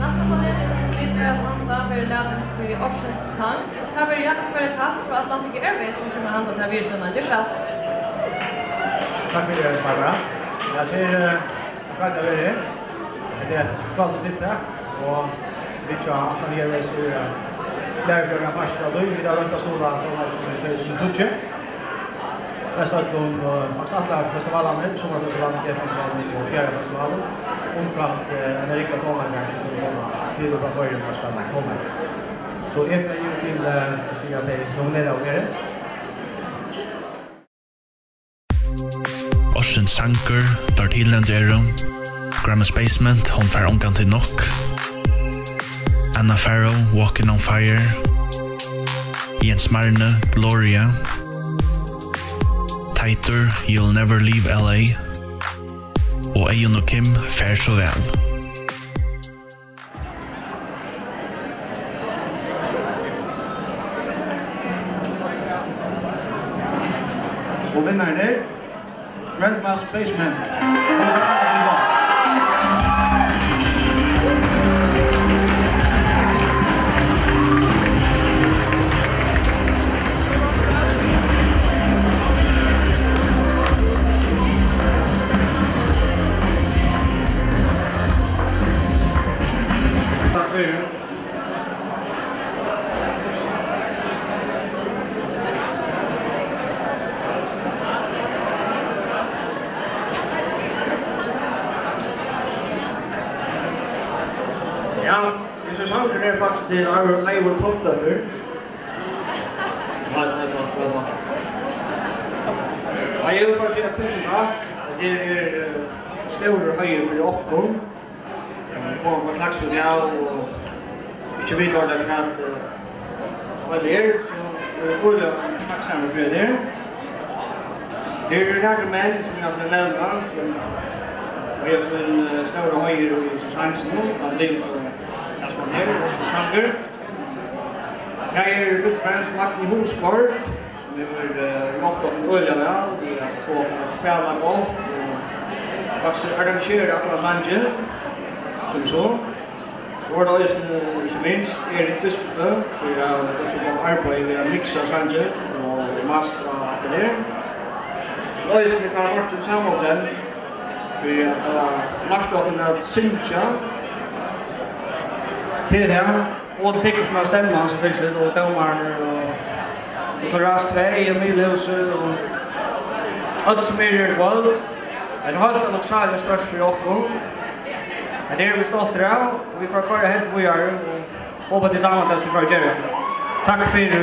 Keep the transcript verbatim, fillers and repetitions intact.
Næsta planetin, sum vit fara at handa, verður latin fyri ársins sang, og tað verður Jakob Sverre Kaas frá Atlantic Airways, sum kemur at handa ta virðislønina. Ger so væl. Takk fyri tað, Barbara. Ja, tað er, eh, ein frøy at vera her. Hetta er eitt frálíkt tiltak, og vit hjá Atlantic Airways eru, eh, glaðir fyri at vera ein partur av tí. Vit hava roynt at stuðla tónleik síðan tvey túsund og tíggju. Flest øllum, eh, faktiskt allar festivalarnar, summarfestivalin, G-festivalin og Fjarðarfestivalin, umframt, eh, ein rúgva tónleikarar sum kunnu koma til og frá Føroyum at spæla tónleik. So eg fari yvir til, eh, at siga, at tey nominerað eru. Ársins sangur, teir tilnevndu eru: Grandma's Basement, Hon fær ongantíð nokk, Anna Farrow, Walking on Fire, Jens Marne, Gloria, Teitur, You'll Never Leave L A, og Eyðun og Kim, Far so væl. Og vinnarin er Grandma's Basement. Takk fyri. Ja, hesin sangurin er faktiskt til Eivør, Eivør Pálsdóttir. Nei, nei, nei, nei, nei. Ja, eg vil bara siga túsund takk. Tað er, eh, stórur heiður fyri okkum. Eh, koma frá Klaksvík av, og ikki vita orðiliga hvat, eh, hvat tað er, so eg eri øgiliga takksamur fyri tað. Her eru nakrir menn, sum eg ætli at nevna, sum eiga sín, eh, stóra heiður í hesum sanginum, hann blívur so, tað sum hann er, og sum sangur. Her er fyrst og fremst Magni Husgaard, sum hevur, eh, hjálpt okkum øgiliga væl við at fáa okkum at spæla gott og faktiskt arrangera allan sangin sum so. So er tað eisini, ikki minst, Erik Biskupstøð fyri at hava gjørt so gott arbeiði við at miksa sangin og mastra alt tað har. So eisini Karl Martin Samuelsen fyri at hava lært okkum at syngja. Til tað. Og til tykkum sum hava stemmuna, so fylgt, og dómarar, og, og til Rás tvey, og Miðlhúsið, og øll sum eru her í kvøld. Tað er heilt ógvuliga stórt fyri okkum. Tað eru vit stoltir av, og vit fara at koyra heldur víðari, og hopa, tit dámar tað, sum vit fara at gera. Takk fyri.